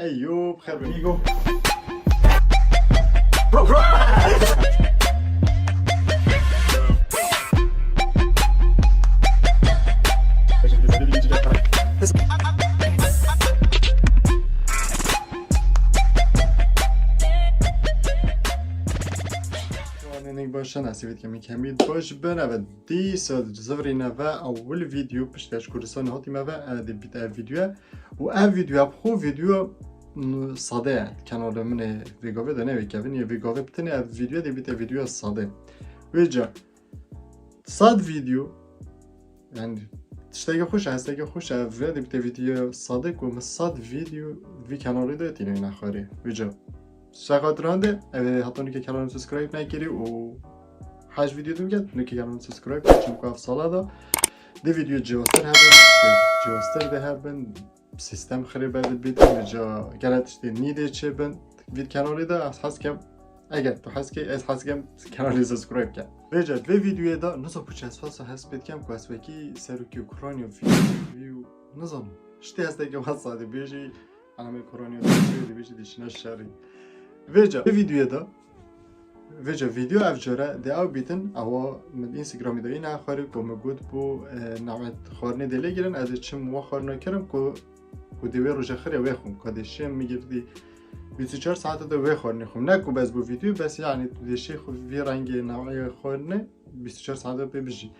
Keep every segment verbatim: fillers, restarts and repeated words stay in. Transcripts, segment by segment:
Eyûb, xêr bin. Wan ênik baş in, ez hêvî dikim hemî baş bin. Ev dîsa zivirîne ve ewil vîdeo piştî ez ji Kurdistanê hatîme ve, ev dê bît ev vîdeo. Û ev vîdeo, ev xwe vîdeo, m, sade ye. Kenarê min ê vê gavê de ne wê kevin, yê vê gavê bi tenê ev vîdeo dê bîte vîdeo sade. Vêca, sed vîdeo, yani, tiştekî xweş e, hesteke xweş e, ev vê dê bîte vîdeo sade ku min sed vîdeo vî kenarê de tîne nexwarê. Vêca, şexatirande, ev ê hetanî ke kenarê min subscribe nekirî û heş vîdeo din get, nûke kenarê min subscribe, çimku ev sala da dê vîdeo cihaztir hebin, cihaztir de hebin, sistem xirêbe dibît, vêca gelek tiştê nî dê çêbin. Vî kenarê de ez hez kem, eger tu hez key, ez hez kem kenarê subscribe ke. Vêca vê vîdyoyê de niza ku çi ez fasa hez pê dikem ku ez wekî serokê Ukrayna vî, vî, nizanim. Tiştê hesteke wesa dibêjî, elamê Ukrayna dibêjî, dibêjî dişine şerî. Vêca vê vîdyoyê de Vêca vîdeo ev care dê ew bîtin, ewa min Instagramê de îna xwarî ku min got bû, e, navê xwarinê dê lê girin, ez ê çim wa xwarina kirim ku, ku dê wê roja xirê wê xwim, ka dê şêm min girtî bîst û çar saete de wê xwarinê xwim. Ne ku bes bû vîdeo, bes yani tu dê şê xwe vî rengê navê xwarinê bîst û çar saete pê bijî.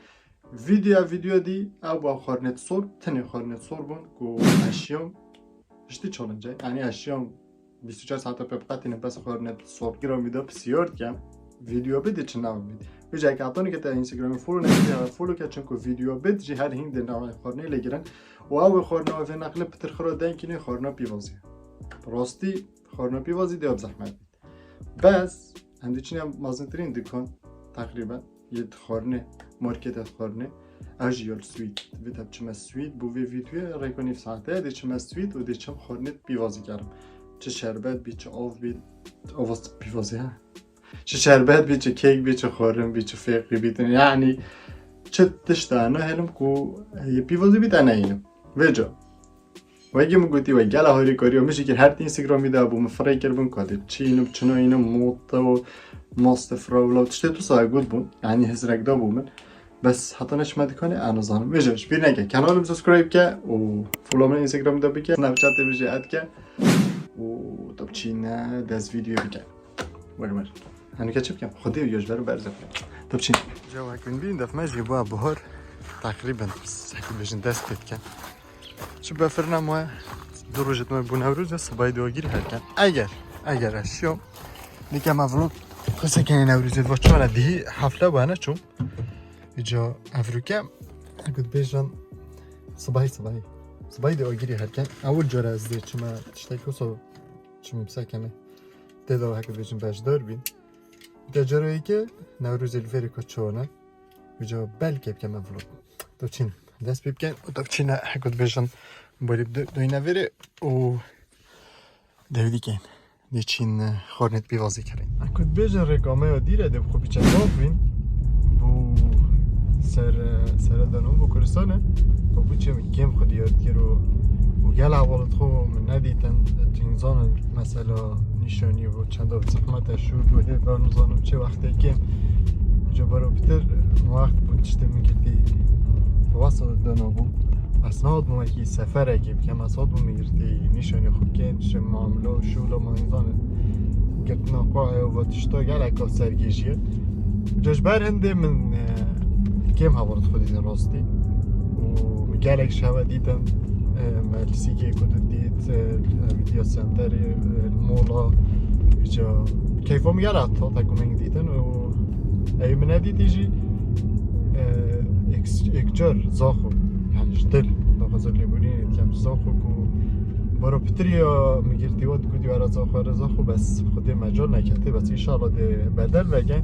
Vîdeo, vîdeo dî ew bû xwarinê sor, tenê xwarinê sor bûn ku eşiyam Piştî challenge, yani ez şiyam bîst û çar saeta pê biqetînim, bes xwarinê sor. Instagramê de pisyar dikem, vîdeo bid çi nav bid. Vêca ke hetanî ke te Instagramê follow nekiriye, follow ke, çimku vîdeo bid jî her hîn dê navê xwarinê lê girin. Û ew xwarina vê neqlê pitir xira denkî nê xwarina pîvazî. Rastî xwarina pîvazî dê ev zehmet bid. Bes, em diçine mezintirîn dikan, teqrîben, yê xwarinê, marketa xwarinê, ew jî ya li Swîd. Divê te biçime Swîd, bo vê vîdyoyê rêka nîv saete dê çime Swîd û dê çim xwarinê pîvazî kerim. Çi şerbet bî, çi av bî, ava pîvazî, ha? Çi şerbet bî, çi kêk bî, çi xwarin bî, çi fêqî bî, yani çi tişt te nehêlim ku yê pîvazî bî te neyînim. Vêca. Wekî min gotî, we gela harîkariya min jî kir, her di Instagramî de bû, min firê kiribûn, ka dê çi înim, çi nayînim, mote û maste frawla û tiştê tu saye got bûn, yanî hizrek da bû min. Bes heta neçime dikanê, ez nizanim. Vêca, ji bîr neke, kanalim subscribe ke û follow min Instagramî de bike, Snapchatê min jî add ke û tu biçîne dest vîdyoyê bike. Were were. Henûke çi bikim? Xwedê û ji ber û berze bikim. Tu biçîne. Cewek min bîn, def me jî bû buhar. Teqrîben, heke bêjin dest pê dikin. Çi befir nemaye, du roj me bû Newroz e, sibayî dagirî herken. Eger, eger ez şiyam, dike me vlog, qise kenê Newrozê va çara dihî hefle bane çûm. Îca evroke, heke dibêjin, sibayî, sibayî. Sibayî dê agirî herken. Ewil cara ez dê çime tiştek wisa çim qise kenê. Tê de heke dibêjin beşdar bîn. De carayê ke Newrozê li vêrê ka çone. Îca belkê bikeme vlog. Tu çîn dest pê bikin û tu çîne heke dibêjin borî bi doyne vêrê û dewdî kên. Dê çîn, e, xwarinê pîvazî kerên. Heke dibêjin rêka me ya dîre dê bi xwe biçe bavîn. Bû ser, e, sere de nû bû Kurdistanê. Bû çê min kêm xwe diyar dikir û, û gel hevalat xwe min nedîtin. Tu nizanin mesela nîşanî bû çenda bi zehmet e şûr bû hêva nizanim çi wextê kêm. Ji ber û pitir wext bû tiştê min girtî. Wasa dana bû. Ez nehat bûm wekî seferekê bikem. Ez hat bûm min girtî nîşanî xwe bikên. Ji mamlo, şûla, ma nizanin. Girtina xwe ew va tişta geleka sergêjiye. Ca ji ber hindê min, e, kêm hevalat xwe dîtin rastî. Û min gelek ji hewe dîtin. E, me li Sîkê ku tu dît, e, Media Centerê, e, mola, îca keyfa min gelek hat, heta ku min dîtin û ew min nedîtî jî, e, yek, yek car zaxo, yani ji dil, daxwaza lêborînê dikem ji zaxo ku bara pitir ya min girtî wa digotî were zaxo, were zaxo, bes Xwedê mecal neketê, bes înşallah dê bedel veke.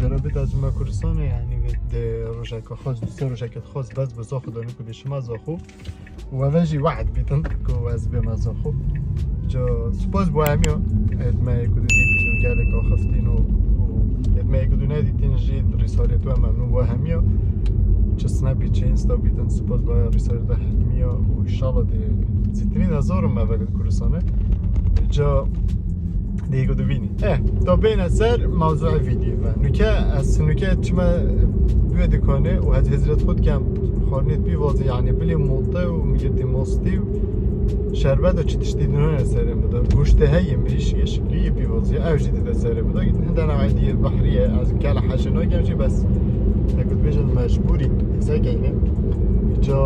Cara bit ez çime Kurdistanê, yani dê rojeka xwe, sê rojeka xwe bes bi zaxo danî ku dê çime zaxo. Û eve jî wehd bîtin ku ez bême zaxo. Ca spas bo hemiya. Êd me ku didîtin û gelek axiftin û, û êd me ku du nedîtin jî rîsalê tu memnûn bo hemiya. Çi snapî çi insta bîtin, spas bo rîsalê tu hemiya û înşallah dê zîtirîn ez zorim me vegit Kurdistanê. Ca dê ku dibînî. Eh, to bêne ser mewzuê vîdyoyê ve. Nuke ez nuke çime bi wê dikanê û ez hizret xwe dikem xwarinê pîvazî, yanî bilê mote û migirtî mostî û şerbet û çi tiştî dinane serê min de. Goştê heye, mirîşkê şiklî yê pîvazî. Ew jî dide serê min de. Hinde ne aydiyê behrî ye. Ez gele heşê nakem jî bes. Hek dibêjin mecbûrî. Sekeyne. Ca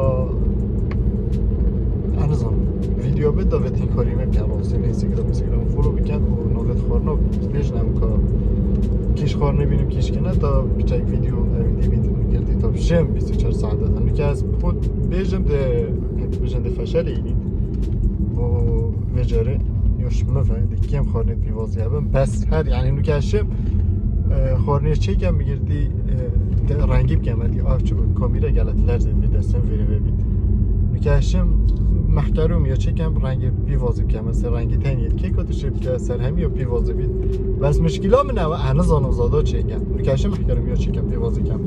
ez nizanim. Vîdeo bê davetî karî me bike rastî. Instagram, Instagram follow bikin û navê xwarina bêjin em ka kîş xwarinê bînim kîş kine ta piçek vîdeo evî dî bît girtî ta şem bîst û çar saet de. Hem dike ez pot bêjim de hek bêjin de feşelê yî. Bo vê carê yoş mi ve de kêm xwarinê pîvazî hebin. Bes her yani nuke şem e, xwarinê çêkem bigirtî e, de rengî bikeme dî av çi kamîra gelet lerze vê destin vêrê ve bît. Nuke şem mehkerum ya çêkem rengê pîvazî bikeme se rengê tenê kêko tu çê bike ser hemî ya pîvazî bît. Bes mişkîla min ew e, nizanim zada çêkem. Nuke şem mehkerum ya çêkem pîvazî kem.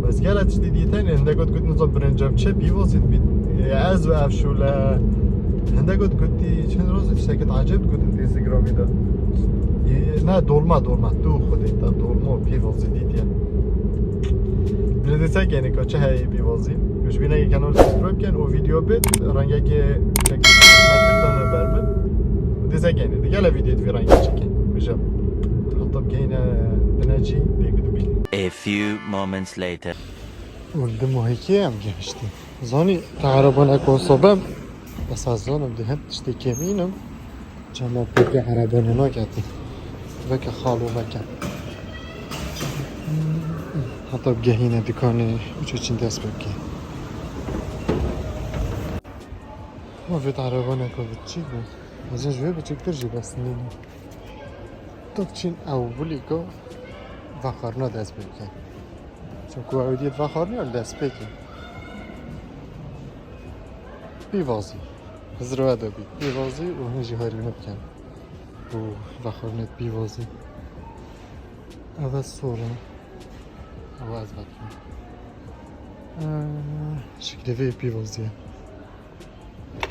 Bes gele tiştî dî tenê hinde got got nizam birinca çi pîvazî bît. E, ez ve ev şule. Hinde got got dî çend roz tişteket acayip got Instagramî de. E, ne dolma dolma tu xwedê te dolma pîvazî dîtiye. Bile dê se kenê ka çi heye pîvazî. Ji bîne kanal subscribe ken û vîdeo bit rengekê çek dane ber bin. Dê se kenê. Digele vîdeo vî rengê çekin. Bijim. Hatta bigeyne bine çî dê ku dibîn. A few moments later. Û li Dimûhekê em gihiştin. Zanî te erebana ku sobem. Bes ez zanim di hin tiştê kêmînim. Cema pêkê erebana naketî. Veke xalo veke. Heta bigehîne dikanê û çi çin dest pê bike. Ma vê erebana ku biçîk bû. Ez ê ji wê biçîktir jî bes nîne. Tu biçîn ew bilî ku vexwarina dest pê bike. Çunku ew diyet vexwarinê li destpêkê. Pîvazî. Hizir we de bî. Pîvazî û hin jî herî min bikin. Û vexwarinê pîvazî. Ev e sor e. Ew ez vekim. Eee, şiklê vê pîvazî ye.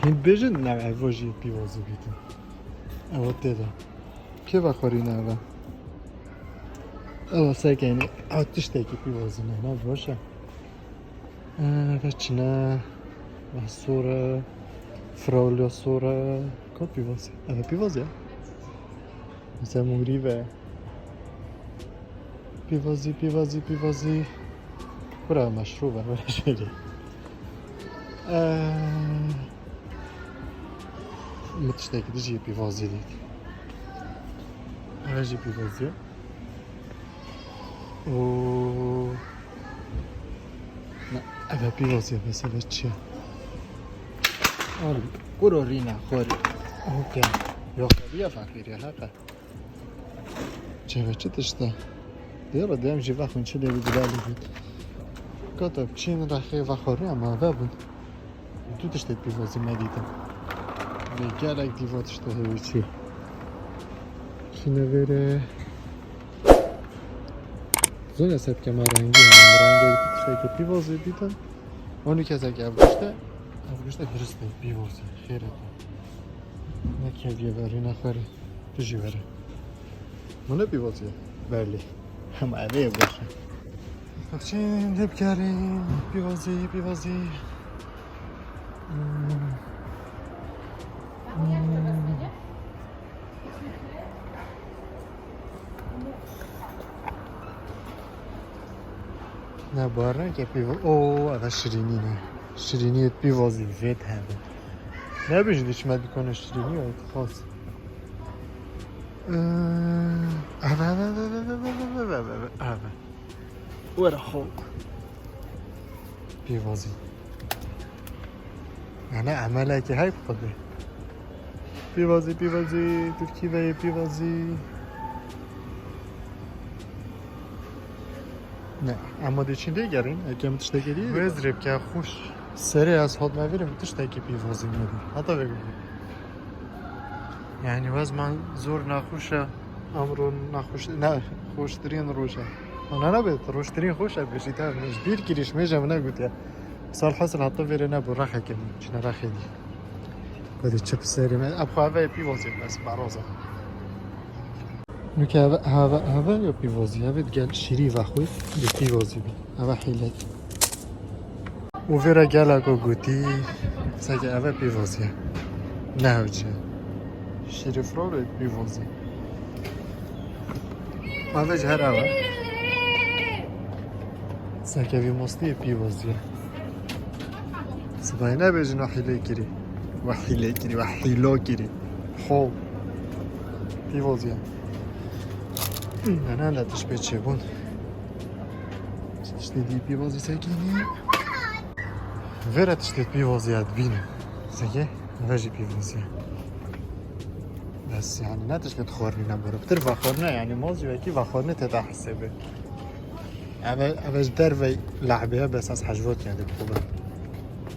Hîn bêjin ne ev jî pîvazî bîtin. Ew tê de. Kê vexwarîne ev e? Ew sekenî. Ew tiştekî pîvazî ne. Ne baş e. Eee, ve çine. Ve sor e. Fraulya sor e. Ka pîvazî. Ev pîvazî ya. Mesela mûrî ve. Pîvazî, pîvazî, pîvazî. Bira meşrûb e, bira şêrî. Eee, min tiştekî dijî pîvazî dît. Ev jî pîvazî ye. Û ne, ev pîvazî ye, bes ev çi ye? Al, kuro rîna xwarî. Okey. Yok, ev ya fakir ya, heqe. Çeve çi tişt e? Dêra dem jî vexwin çi lê bi bilalî bît. Kata çîn rexê vexwarî ama vebûn. Tu tiştê pîvazî me dîtin. Vê gelek dîva tiştê hewî çi. Çîne vêre. Zone set kema rengî yani. Rengê tiştekê pîvazî dîtin. Onu kesek ev gişte. Ev gişte hiristê pîvazî. Xêre. Ne keviye verî ne xwerî. Tu jî were. Min ne pîvazî ye. Belê. Hema ev ê baş e. Çi lê bikarî? Pîvazî, pîvazî. Hmm. Hmm. Ne, bar neke pîvo-, o, ev şirînî ne. Şirînî yê pîvazî vêt hebe. Ne bijî diçme dikone şirînî, o xas. Ee, eve, eve, eve. Were xo. Pîvazî. Yani emelekî hey xwedê. Pîvazî, pîvazî, Tirkî ve yê pîvazî. Ne, ama de çin dê gerin, ekem tiştekî dî. Wez rêbke xweş. Serê ez hat me vêrim tiştekî pîvazî me dî. Hata vê gudî. Yani wez man zor naxweş e. Emro naxweş, ne, xweştirîn roj e. Ona nabêt, rojtirîn xweş e, bêjî te, ji bîr kirîş mêje min negutiye. Sal hasil hatta vêrê nebû, rexeke min, çine rexê dî. Hadi çi piserê me. Ev xwe eve pîvozê bes baroza. Nuke eve, eve, eve yo pîvozî. Eve gel şirî ve xwe di pîvozî bi. Eve hîlek. Û vêre gelek o gotî, seke eve pîvozî ye. Ne hewce. Şirî frorê pîvozî. Eve ji her eve. Seke vî mostî pîvozî ye. Sibayê nebêjin we hîlê kirî. We hîlê kirî, we hîlo kirî. Xo. Pîvozî ye. Nene le tişt pê çêbûn. Tiştê dî pîvozî sekî nî. Vêre tiştê pîvozî ye dibînin. Sekê, ve jî pîvozî ye. Bes yani ne tiştê xwarinî ne boro. Pitir vexwarine yani mozî wekî vexwarine tê de hesê be. Eve, eve ji dervey lahbe ye bes ez hejvot yani dixwe.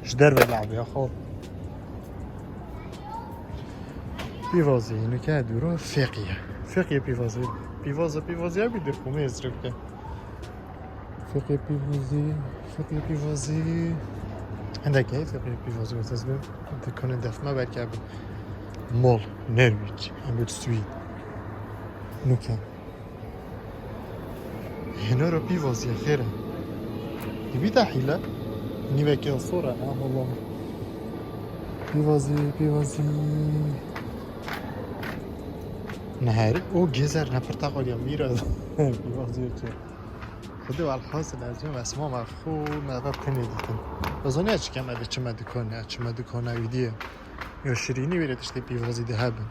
Ji dervey lahbe ye xo. Pîvozî, nuke dûro fêqî ye. Fêqî pîvozî. Pîvoza pîvozî ye bir de xumê zirikte. Fêqê pîvozî, fêqê pîvozî. Hindek heye fêqê pîvozî wesa ez dikane defme belkî bi mol, nerwîç, em bi swîd. Nuke. Hêno ro pîvozî xêr e. Dibî de hîle. Nîvekê sor e, ha, Allah. Pîvozî, pîvozî. Neherî û gezer ne pirtaqal ya vîra. Pîvozî ki. Xwedê welhasil ez ê esma me xwe me ve tenê dîtin. Ez ê çikem eve çime dikane, çime dikane wî diye. Yo şirînî wêrê tiştê pîvozî de hebin.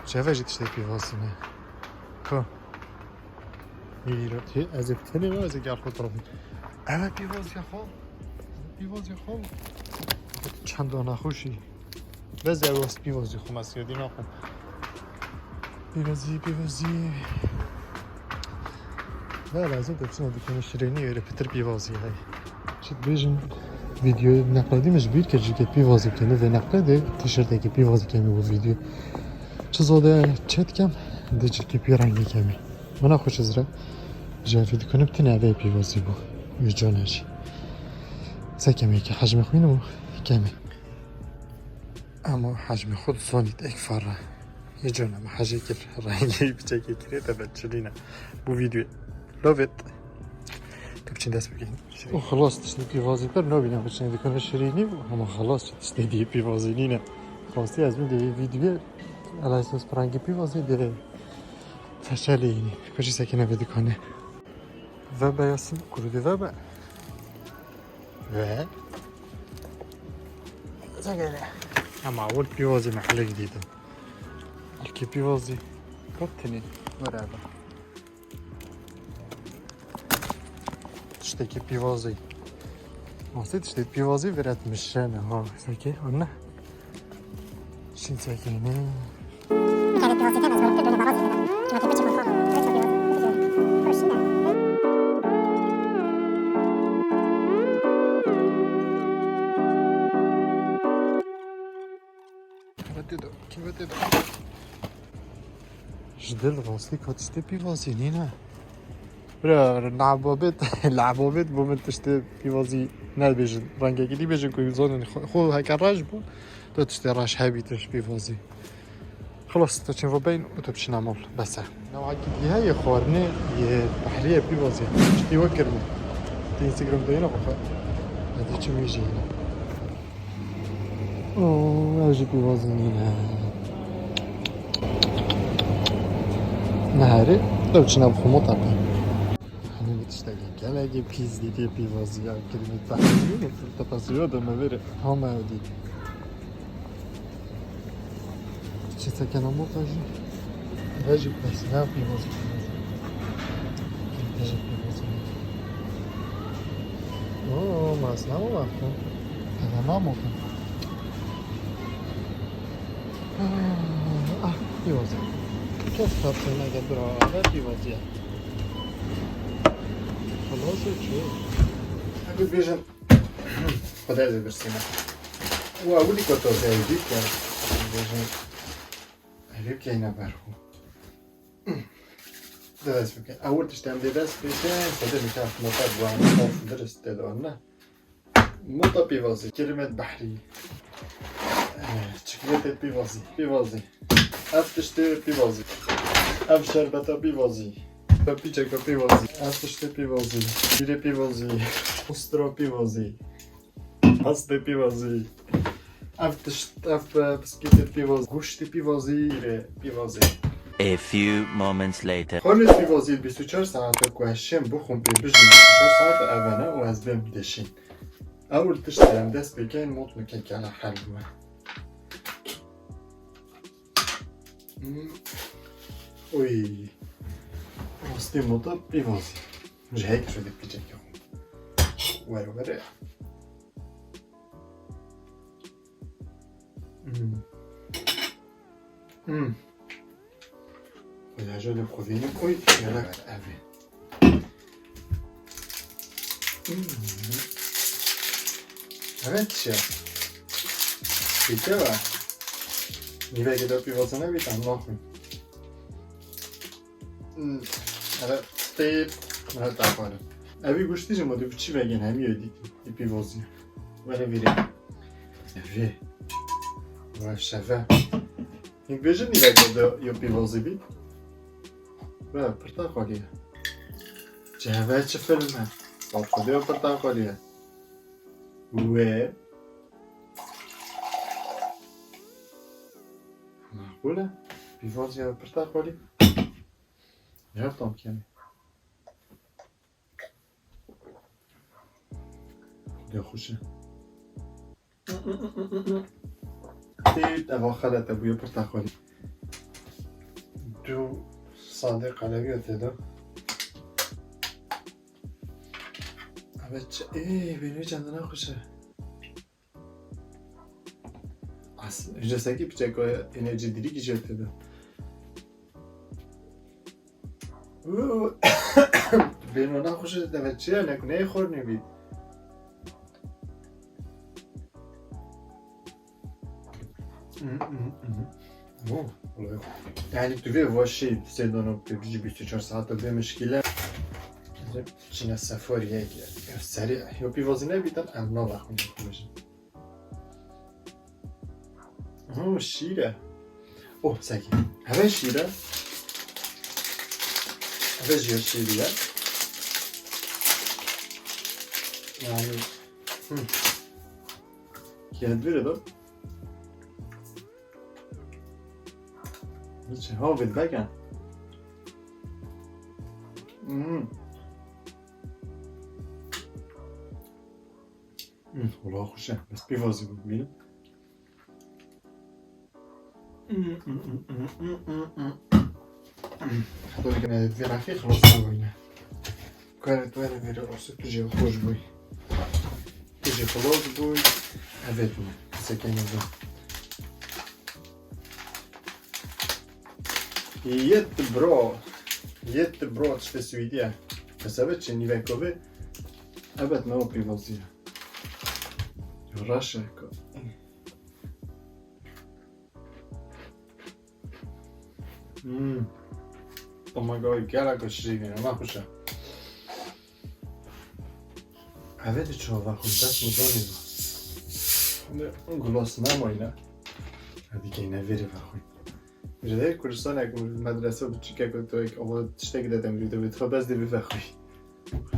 Çeve jî tiştê pîvozî ne. Ko. Nîro tê, ez ê tenê me, ez ê gel xwe dirim. Eve pîvozî xwe. Pîvozî xwe. Çend dana xweşî. Ve zerwas pîvozî xwe mesiyo dîna xwe. Pîvozî, pîvozî. Ve lazim te çine dikene şirînî wêrê pitir pîvozî hey. Çi dibêjin, vîdyoyê neqledî min ji bîr kir, ji ke pîvozî kene, vê neqledê tişirtekî pîvozî kene bu vîdyo. Çi zode çet kem, di cilkî pî rengî kemî. Mana xwe çi zira, ji evî dikunim tine eve pîvozî bû. Wî cone jî. Se kemê ki hecmê xwîn û kemê. Ama hecmê xwe di sonît ek farra. Yê cone me hecê kir. Rengî piçekê kirê te be çilîne. Bu vîdyoyê. Love it. Tu biçin dest bikin. O xelas tiştê pîvazî per nabîne biçin dikane şirînî ama xelas tiştê dî pîvazî nîne. Rastî ez min de vîdyoyê. Ela esas prangî pîvazî de. Feşelê yînî. Koçî sekine vê dikane. Ve be Yasin, kurudê ve be. Ve. Zegere. Ama awul pîvazî me hele gidîdim. Alkê pîvazî. Kaptini. Whatever. Tiştekî pîvazî. Masê tiştê pîvazî viretmişene ha. Seke, anne. Şîn sekene. Kêvatê de, kêvatê de. Ji dil rastî ka tiştê pîvazî nîne. Bira, lababet, lababet bo min tiştê pîvazî nebêjin. Rengekî dî bêjin ku zanin xwe, xwe heke reş bû, tu tiştê reş hebî tu ji pîvazî. Xelas, tu çin vo beyn û tu biçîna mol. Bes e. Newakî dî heye xwarinê yê behrî ye pîvazî. Tiştî we kirine. Di Instagram de yine xwe. Hadi çi wî jî yine. Oo, ev jî pîvazî nîne. Neherê, ew çine bi xwe mota be. Hani bir tiştekî gelekî pîs dîtê pîvazî ya kirimî. Tahmin tepasî yo de me vêre. Hama ew dît. Çi sekena mota jî. Ve jî bes ne pîvazî. Ve jî pîvazî. Oo, mas ne o vakti. Eve ma mokin. Ah, pîvazî. Kes kapsın ne gel bira. Ve pîvazî ya. Xelas e çi? Hadi bêjin. Xwedê ez ê birsînim. Û ewilî ku to zewicî ke, bêjin, erê bikeyne ber xwe. De dest bike. Ewil tişt em dê dest bike, Xwedê nikah mota bi wan xaf dirist tê de ne. Mota pîvazî, kirimet behrî. Çikletê pîvazî, pîvazî. Ev tiştê pîvazî. Ev şerbeta pîvazî. Ev pîçeka pîvazî. Ev tiştê pîvazî. Şîrê pîvazî. Ustura pîvazî. Pastê pîvazî. Ev tişt, ev, e, biskîtê pîvazî. Goştê pîvazî. Şîrê pîvazî. A few moments later. Xwelê pîvazî bîst û çar saet e ku ez şêm bixwim pê bijîm bîst û çar saet e evene û ez bêm dêşîn. Ewil tiştê em dest pê kein mot min kekele hel bûye. Hmm. Oy. Rastî mota pîvazî. Ji hek şo dê pîçekê xwe. Were were. Hmm. Hmm. Xwedê jê de xwedî ne koy, yere ev ê. Hmm. Evet ya. Peki var. Nîvekê de pîvazî nebî, tam naxwî. Hmm. Evet, step. Evet, aferin. Evî goştî ji ma dî çi vegên hemî yê dî, dî pîvazî. Were vîrê. Evê. Were şeve. Hîn bêjin nîvekê de yo pîvazî bî. Ve pirtaqalî ye. Ciheve çi film e? Bab xwedê yo pirtaqalî ye. Wê. Maqûl e. Pîvazî yo pirtaqalî. Ya tam kemî. Xwedê xweş e. Tê eva xelet e bûye pirtaqalî. Du sadê qelewî ye tê de. Evet, ê, bênê çendina xweş e. As, ji sekî piçeka enerji dirîkî jê tê de. Bêno naxweş e, deve çi ye, ne ku neyê xornê bî. Hmm, hmm, hmm. Oh, olay. Yani tu vê va şey, sê dano pê bijî bîst û çar saet bê mişkîle. Çine seforiyek. Serî, yo pîvazî nebîtin, em nava xwe bêjin. Oh, şîr e. Oh, sekî. Eve şîr e. Eve jî şîrî ye. Yani, hmm. Kiyadvire do. Hiç, ha, bir bak ya. Hmm. Hmm, wala xweş e. Bes pîvazî bû, bînim. Heta vê nexî xilas nabûyne. Kare tu were vêrê rastî tu jî xweş bûy. Tu jî xilas bûy. Evet mi? Sekene de. Yet bro. Yet bro, tiştê Swîdî ye. Hesabet çi nîveko vê? Evet, me o pîvazî ye. Raşe ka. Hmm. Oh my God, gelek şirîn e, ne xweş e. Eve de çawa xwe dest mi zanî. Gilas nemayne. Hadi geyne veri ver xwe. Ji her Kurdistanek û medrese biçûkek û tu ava tiştek de demrî de wê tu bes dê bivexwî.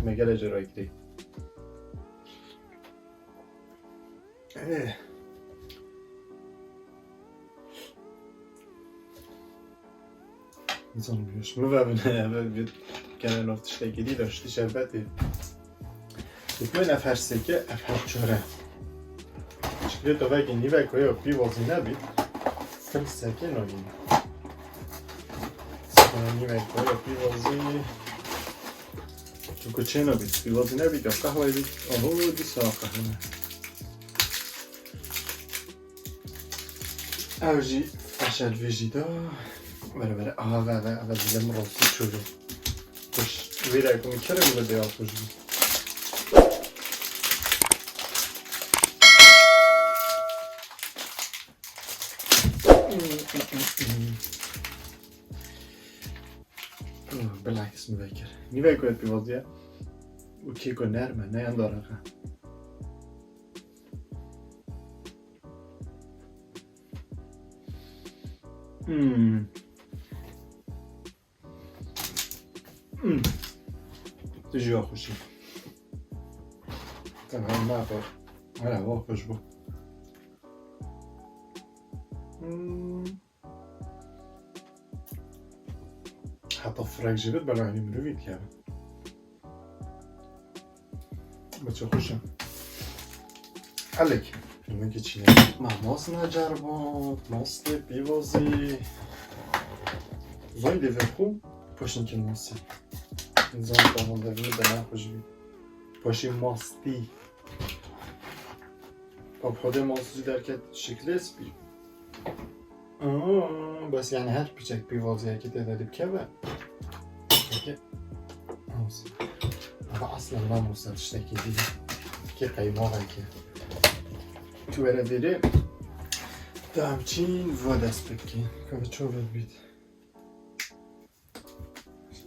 Me gele cera kirî. Eh. Nizanim, ji min ve bine, eve bir kere nov tiştekî dî de, ştî şerbetê. Dikmen ev her seke, ev her çore. Çiklêta vekî nîvek wê pîvazî nebît. Fil seke nayîn. Nîvek wê pîvazî. Çunku çê nabît, pîvazî nebît, ya qehweyê bît. Aho, dîsa qehwe ne. Ew jî feşel vê jî da. Were, were. Aha, ve, ve, ve, dide min rastî çû. Xweş. Vêre ku min kerê min de ya xweş bû. Bilakis min vekir. Nîvek wê pîvaziye. Û kêko nerm e, ne yan daraq e. Hmm. Hmm. Tu jî ya xweşî. Sen her ne yapar? Her hava xweş bû. Hmm. Heta firek jî bit, belayê mirovî dikeve. Bi çi xweş e. Elek. Filmekî çî ye. Ma mast neceriba, mastê pîvazî. Zay dê vê xwe paşinkî mastî. Zay tamam devî de ne xweş bî. Paşî mastî. Xwedê mast jî derket şiklê spî. Aa, bes yani her piçek pîvaziyekî tê de dibkeve. Peki. Mast. Ama aslen namûse tiştekî dî. Ki qeymaxekî. Tu were vêrê. Tamçîn vo dest pekî. Kave ço ve bît.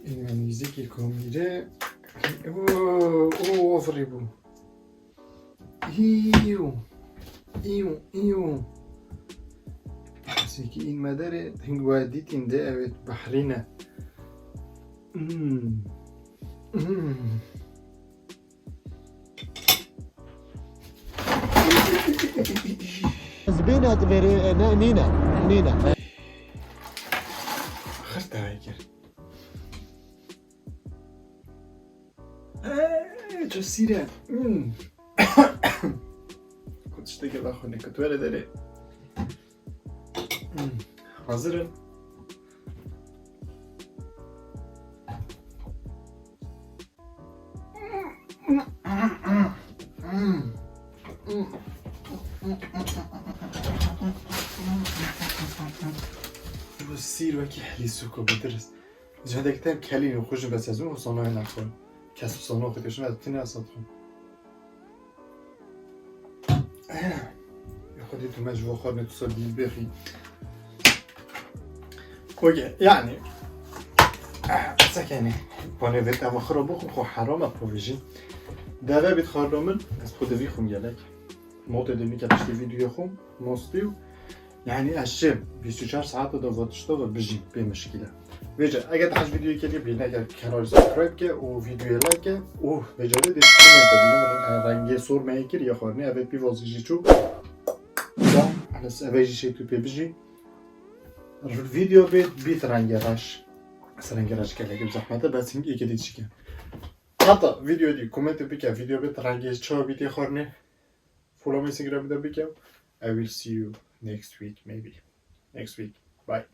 Ên me nêzîkî kamîrê. Oo, oo, aferî bû. Îyo, îyo, îyo. Sêkî ên me derê, hing we dîtîn de, evet, behrî ne. Hmm. Hmm. Zibêna divêrê, e, ne, nîne, nîne. Xirtayê kir. Ee, ço sîr e. Hmm. Ku tiştekê vexwîne, ku tu were derê. Hmm. Hazir in. Bu sîr wekî helî sûk û bidiris. Ji hindek tem kelî û xwe ji besezin û sanoyê naxwin. Kes û sano xwe dikişin, ez tine esad xwin. Ya Xwedê tu me ji bo xwarinê tu ser dîl bêxî. Okey, yani. Sekenî. Panê vê teva xwe bixwim, xwe heram e provîjî. Deve bît xwarina min, ez xwe divî xwim gelek. Motê demî ke piştî vîdyoyê xwim, mostî û Yani ez çi bîst û çar saete de va tişta ve bijî bê mişkîle. Vêce, eger te hej vîdyoyê kiriye bî neke kanalê subscribe ke û vîdyoyê like ke û vêce de dê çiqî min te bînim rengê sor me yê kir ya xwarinê evet pîvazî jî çû. Da, enes eve jî şey tu pê bijî. Vîdyo bê bît rengê reş. Ser rengê reş gelek bi zehmete bes hing êkê dî çike. Hata vîdyo dî komentê bike vîdyo bê rengê çawa bît yê xwarinê. Follow Instagram de bike. I will see you next week maybe. Next week. Bye.